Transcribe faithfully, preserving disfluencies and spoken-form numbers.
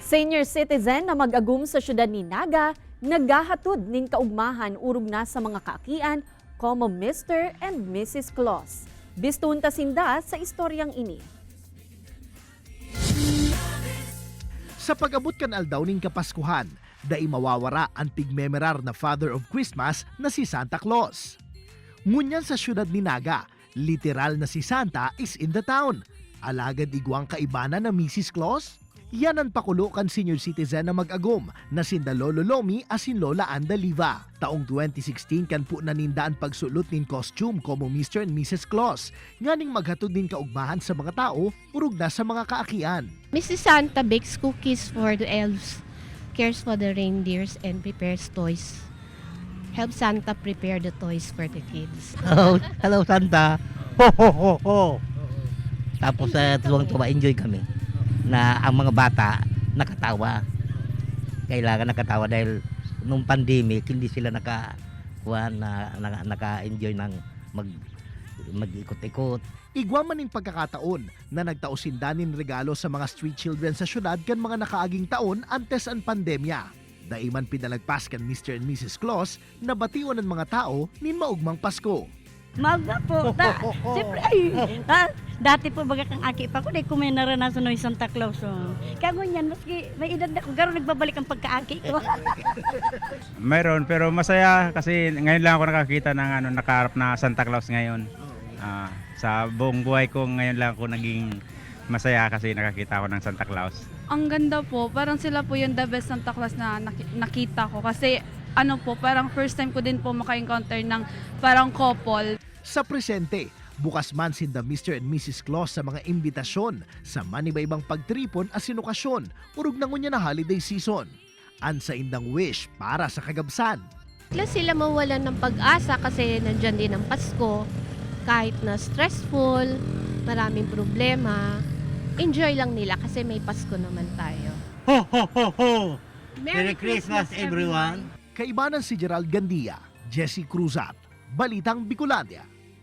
Senior citizen na mag-agom sa siyudad ni Naga naghahatod nin kaugmahan orog na sa mga kaakian komo Mister and Missus Claus. Biston ta sinda sa istoryang ini. Sa pag-abot kan aldaw nin Kapaskuhan, dai mawawara an pigmemerar na Father of Christmas na si Santa Claus. Ngunyan sa siyudad ni Naga, literal na si Santa is in the town. Alagad igwang kaibanan na Missus Claus? Yan an pakulo kan senior citizen na mag-agom na sinda Lolo Lomi asin Lola Anda Liva. Taong twenty sixteen kan po na ninda an pagsulot nin costume komo Mister and Missus Claus, nganing maghatod nin kaugmahan sa mga tao, orog na sa mga kaakian. Missus Santa bakes cookies for the elves, cares for the reindeers, and prepares toys. Help Santa prepare the toys for the kids. Hello, hello Santa. Ho, ho, ho, ho. Tapos uh, tuwang-tuwa, enjoy kami na ang mga bata nakatawa. Kailangan nakatawa dahil nung pandemic, hindi sila naka, kuwan, na, na, naka-enjoy ng mag, mag-ikot-ikot. Igwa man ning pagkakataon na nagtao sinda nin regalo sa mga street children sa syudad kan mga nakaaging taon antes an pandemya. Dai man pinalagpas kan Mister and Missus Claus na bation an mga tao nin maugmang Pasko. Maga po. Ta, siyempre, ay, ta, dati po baga kang aki pa ko, di ko may naranasan ng Santa Claus. Oh. Kaya ngunyan, maski may edad na ko, garo nagbabalik ang pagkaaki ko. Mayroon, pero masaya kasi ngayon lang ako nakakita ng ano, nakaharap na Santa Claus ngayon. Ah, sa buong buhay ko, ngayon lang ako naging masaya kasi nakakita ako ng Santa Claus. Ang ganda po, parang sila po yung the best Santa Claus na naki- nakita ko. Kasi ano po, parang first time ko din po maka-encounter ng parang couple. Sa presente, bukas man sinda Mister and Missus Claus sa mga imbitasyon sa manibaybang pagtiripon asin okasyon, orog na ngunyan na holiday season. An saindang wish para sa kagabsan. Di sila mawalan ng pag-asa kasi nandyan din ang Pasko. Kahit na stressful, maraming problema, enjoy lang nila kasi may Pasko naman tayo. Ho, ho, ho, ho! Merry Christmas, everyone! Kaibanan si Gerald Gandia, Jesse Cruzat, Balitang Bicolandia.